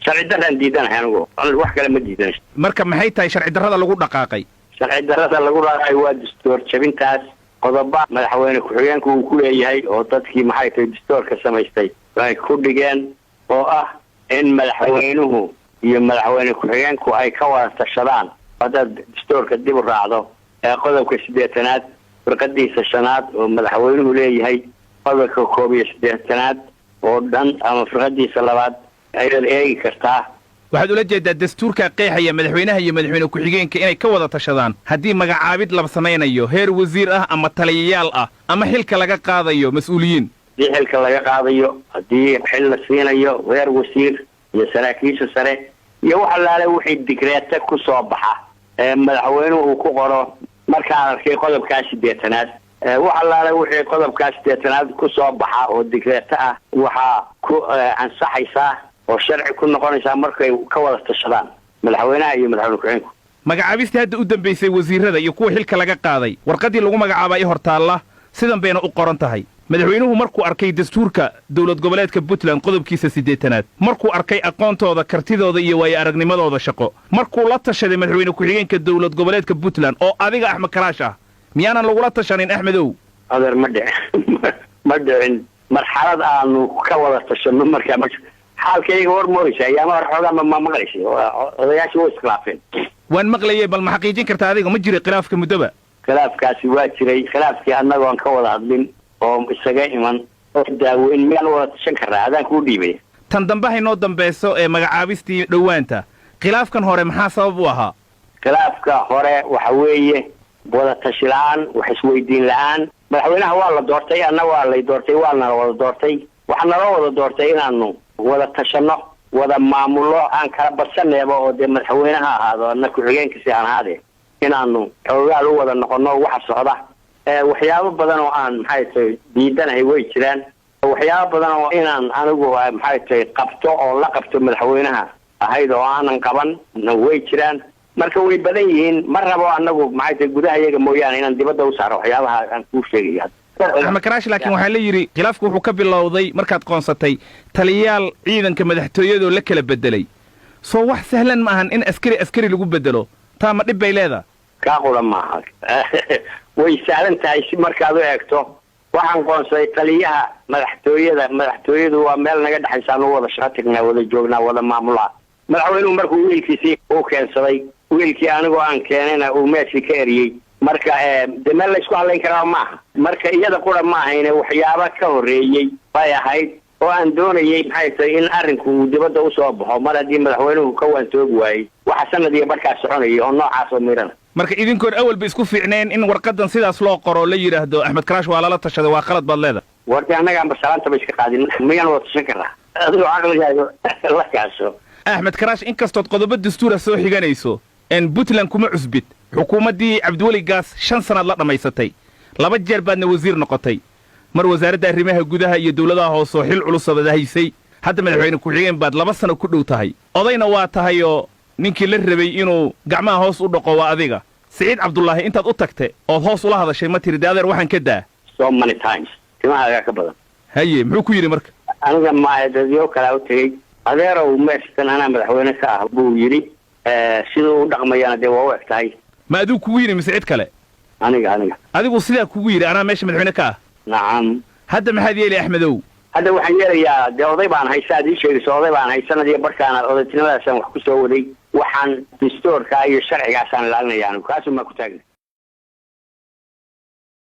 Sharci darraan diidanahay anigu, wax kale ma diidanay. Marka maxay tahay sharci darrada lagu dhaqaaqay? Sharci darrada lagu dhaqaaqay waa dastuur jabintaas. Qodoba madaxweyne ku-xigeenku uu ku leeyahay oo dadkii, maxay tahay, dastuurka samaystay ay ku dhigeen, oo ah in madaxweynuhu iyo madaxweyne ku-xigeenku ay ka wada tashadaan. Haddaad dastuurka dib u raacdo ee qodobka 80aad firqadiisa shanaad oo madaxweynuhu leeyahay, qodobka 81aad oo dhan ama firqadiisa labaad ayaad eegi kartaa. Waxaad ula jeedaa dastuurkaa qeexaya madaxweynaha iyo madaxweyne ku-xigeenka inay ka wada tashadaan haddii magacaabid la samaynayo heer wasiir ah ama taliyayaal ah ama xilka laga qaadayo mas-uuliyiin. Haddii xilka laga qaadayo, haddii xil la siinayo heer wasiir iyo saraakiisha sare iyo wax allaale wixii digreete ku soo baxa ee madaxweynuhu uu ku qoro. Markaan arkay qodobkaa 80aad, wax allaale wixii qodobkaa 80aad ku soo baxa oo digreete ah waxaa ku ansaxaysaa oo sharci ku noqonaysaa markay ka wada tashadaan madaxweynaha iyo madaxweyne ku-xigeenku. Magacaabistii hadda u dambaysay wasiirada iyo kuwa xilka laga qaaday, warqaddii lagu magacaabaa i hortaalla, sidan bayna u qoran tahay: madaxweynuhu markuu arkay dastuurka dowlad goboleedka Puntland qodobkiisa 80aad, markuu arkay aqoontooda, kartidooda iyo waayo aragnimadooda shaqo, markuu la tashaday madaxweyne ku-xigeenka dowlad goboleedka Puntland oo adiga Axmed Karaash ah. Miyaanan lagula tashanin, Axmedow? Adeer, ma dhicin, ma dhicin marxalad aanu ka wada tashanno. Markaa ma xaalkayga war moodaysa ayaama hore xoogaa ma maqlaysay odayaashii way iskhilaafeen. Waan maqlayay. Bal ma xaqiijin kartaa adiga, ma jiray khilaafka muddoba? Khilaafkaasi waa jiray. Khilaafkii annagoon ka wada hadlin oo isaga iman oo daaweyn, miyaan wada tashan karraa? Adaan kuu dhiibay. Tan dambe haynoo dambayso ee magacaabistii dhowaanta. Khilaafkan hore maxaa sabab u ahaa? Khilaafka hore waxa weeye wada tashi la-aan, wax isweydiin la-aan. Madaxweynaha waa la doortay, anna waa lay doortay, waana la wada doortay. Waxaa naloo wada doortay inaanu wada tashanno, wada maamullo, aan kala badsaneeba oo dee madaxweyne ha ahaado, anna ku-xigeenkiisi aan ahaade, inaanu xoogaal u wada noqono waxa socda. Waxyaabo badan oo aan, maxay tahay, diidanahay way jiraan. Waxyaabo badan oo inaan anigu, maxay tahay, qabto oo la qabto madaxweynaha ahayd oo aanan qaban na way jiraan. Marka way badan yihiin. Ma rabo anagu, maxay tahay, gudaha iyaga mooyaane inaan dibadda u saaro waxyaabaha aan kuu sheegayo. Axmed Karaash, laakiin waxaa la yidhi khilaafku wuxuu ka bilowday markaad qoonsatay taliyayaal ciidanka madaxtooyadoo la kala bedelay. Soo wax sahlan ma ahan in askari askari lagu bedelo. Taa ma dhib bay leedahay? Kaa qura maaha, way sahlan tahay si markaad u eegto. Waxaan qoonsaday taliyaha madaxtooyada. Madaxtooyadu waa meel naga dhexaysa, anu wada shaqo tagnaa, wada joognaa, wada maamulaa. Madaxweynuhu markuu wiilkiisii uu keensaday, wiilkii anigoo aan keenayna uu meeshii ka eriyey. Marka dee meel laysku hadlayn karaa maaha. Marka iyada qura ma ahayne, waxyaaba ka horreeyey bay ahayd oo aan doonayay, maxay tahay, in arrinku uu dibadda usoo baxo mar haddii madaxweynuhu ka waantoogi waayey waxa sanad iyo barkaa soconayay oo noocaas oo miirana. Marka idinkoon awalba isku fiicneen in warqadan sidaas loo qoro, la yidhaahdo Axmed Karaash waa lala tashaday, waa qalad baad leedahay. Warti annagaan basalaantaba iska qaadin, miyaan wada tashan karaa? Adigoo caqligaaga la kaasho. Axmed Karaash, inkastood qodobo dastuura soo xiganayso, en Puntland kuma cusbid. Xukuumaddii Cabdiweli Gaas 5 sannaad la dhammaysatay, laba jeer baadna wasiir noqotay, mar wasaaradda arrimaha gudaha iyo dawladaha hoosoo xil culusabad haysay, hadda madaxweyne ku-xigeen baad 2 sano ku dhow tahay. Odayna waa tahayoo ninkii la rabay inuu gacmaha hoos u dhaqo waa adiga. Siciid Cabdulaahi intaad u tagte ood hoos ula hadashay, ma tiri de adeer waxaan ka daa? So many times, timahaagaa ka badan. Haye, muxuu ku yidhi marka? Aniga maahe, dadyo kalaa u tegey. Adeerow, meeshatan anaa madaxweyne ka ah buu yidhi. Siduu u dhaqmayana dee waa u eg tahay. Ma adigu kugu yidhi mise cid kale? Aniga, aniga. Adigu sidaa kugu yidhi, anaa meesha madaxweyne ka ah? Nacam. Hadda maxaad yeeli, Axmedow? Hadda waxaan yeelayaa, dee oday baan hay, saaad ii sheegayso, oday baan hay. Sanad iyo barkaana odaytinimadaasaan wax ku soo waday. Waxaan dastuurkaa iyo sharcigaasaan ilaalinaya anigu, kaasun baan ku taagna.